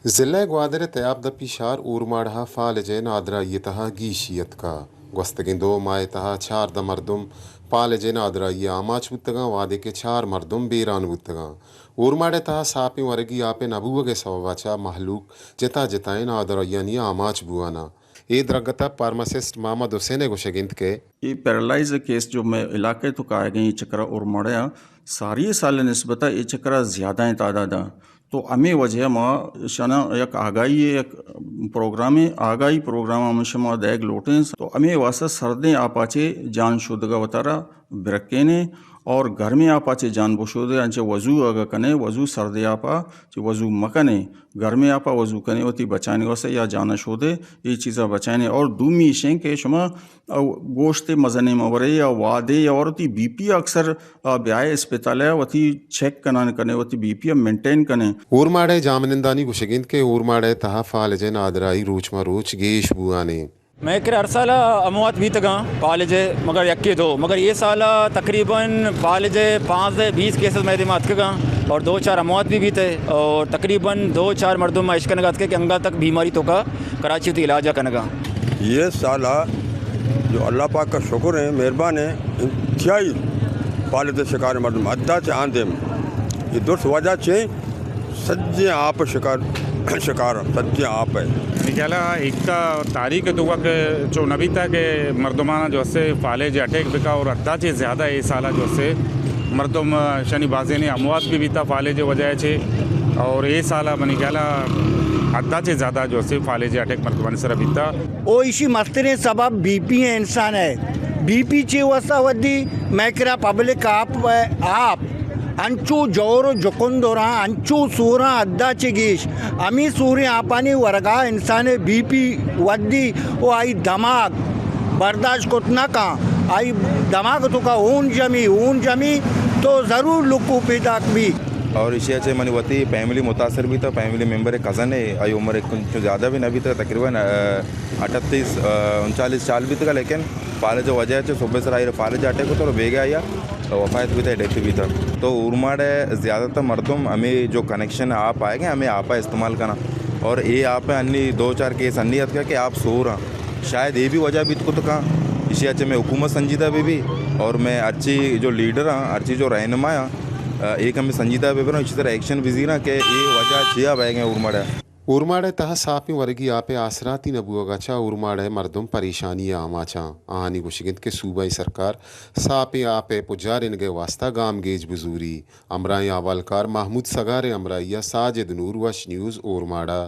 ضلع گوادر ء تیاب دپی شہر اورماڑہ ء فالج ء نادراہی ء تہا گیشی اتکا۔ گوستگیں دو ماہ ء تہا چاردہ مردم فالج ء نادراہی ء آماچ بوتگاں، وہدے کہ چار مردم بیران بوتگاں۔ اورماڑہ ء تہا ساپیں ورگی آپ ء نہ بوگ ء سوب ء چہ مہلوک جتا جتائیں نادراہیانی آماچ بواناں۔ اے درگت ء فارماسسٹ محمد حسین ء گوشگ انت کہ اے پیرالائز کیس جو مئے علاقہ ء توکا آیگ ء ایں، اے چکرا اورماڑہ ء ساری سال ء نسبت ء اے چکرا زیادہ ایں تعداد ء۔ تو ہمے وجہ ء ما شنا یک آگاہی ء یک پروگرامے، آگاہی پروگرام ہم شما دئیگ لوٹیں۔ تو ہمے واسطہ سردیں آپ ء چہ جان شودگ ء وتارا برکینے اور گرمیں آپ ء چہ جان بشودے، انچہ وضو اگہ کنے، وضو سردیں آپ ء چہ وضو مکنے۔ گرمیں آپ ء وضو کنے وتی بچائینگ واسطہ یا جان ء شودے، اے چیزاں بچائینے۔ اور دومی ایش انت کہ شما، آ، گوشت مزنیں مہ ورے یا وادے یا اور وتی بی پی اکثر، آ، بیائے اسپتال ء وتی چیک کنان کنے، وتی بی پی ء مینٹین کنے۔ اورماڑہ ء جاہمنندانی گوشگ انت کہ اورماڑہ ء تہا فالج ء نادراہی روچ ماں روچ گیش بوان انت۔ مئے کرا ہر سال ء اموات بیتگاں فالج ء، مگر یکے دو، مگر اے سال ء تقریباً فالج ء پانزدہ بیس کیسز مئے دیما اتکگاں اور دو چار اموات بھی بیتے اور تقریباً دو چار مردم ما اشکنگ اتکے کہ انگا تک بیماری توکا کراچی وتی علاج ء کنگاں۔ یہ سال ء جو اللہ پاک کا شکر ہے، مہربان ہے، انتہائی فالج ء شکار مردم حدا چہ آن دیم۔ یہ درست وجہ چے؟ سجیں آپ شکار، شکار، سجیں آپ ء۔ میگالا ایک تاریخ تو وقت چو نبیتا کہ مردمانا جو سے فالج اٹیک بکا اور حدا چے زیادہ اے سالا جو سے مردم شنی بازینے اموات بھی بیتا فالج وجہ چے، اور اے سالا منی گالا حدا چے زیادہ جو سے فالج اٹیک مردمانی سر بیتا۔ او ایشی مستریں سبب بی پی ایں انسان ء۔ بی پی چے واسطہ ودی؟ مئے کرا پبلک آپ، آپ انچو جور و جکند و راں، انچو سوراں حدا چہ گیش۔ ہمے سوریں آپانی ورگا انسان ء بی پی ودی و آئی دماغ برداشت کت نہ کن۔ آئی دماغ توکا ہون جمی، ہون جمی تو ضرور لکو پیداک بی۔ اور ایشی ء چہ منی وتی فیملی متاثر بیتا، فیملی ممبر کزن ہے، آئی عمر چو زیادہ بھی نہ بیتا، تقریباً، آ، اٹھتیس، آ، انچالیس سال بیتگا، لیکن فالج وجہ چہ صبح سر آئی فالج اٹیک کتو بیگا آیا وفات بیتا، ڈیتھ بیتا۔ تو اورماڑ ء زیادہ تر مردم ہمیں جو کنیکشن آپ آئے گئے، ہمیں آپ استعمال کرنا۔ اور اے آپ انی دو چار کیس انی اتکا کہ آپ سور ہیں۔ شاید اے بھی وجہ بیت کت کاں، ایشی ء چہ مئے حکومت سنجیدہ بہ بی اور مئے ہرچی جو لیڈر آں، ہرچی جو رہنما آں، اے کمے سنجیدہ بہ براں، ایشی سر ایکشن بزیراں کہ اے وجہ چیا بئیگ ء اورماڑ ء۔ اورماڑ ء تہا ساپیں ورگی آپ ء آسراتی نہ بوگ ء چہ اورماڑ ء مردم پریشانی ء آماچ آں۔ آہانی گوشگ انت کہ صوبائی سرکار ساپیں آپ ء پجارینگ ء واستہ گامگیج بزوری۔ ہمراہیں احوالکار محمود سگار ء ہمراہی ء ساجد نور، وش نیوز، اورماڑہ۔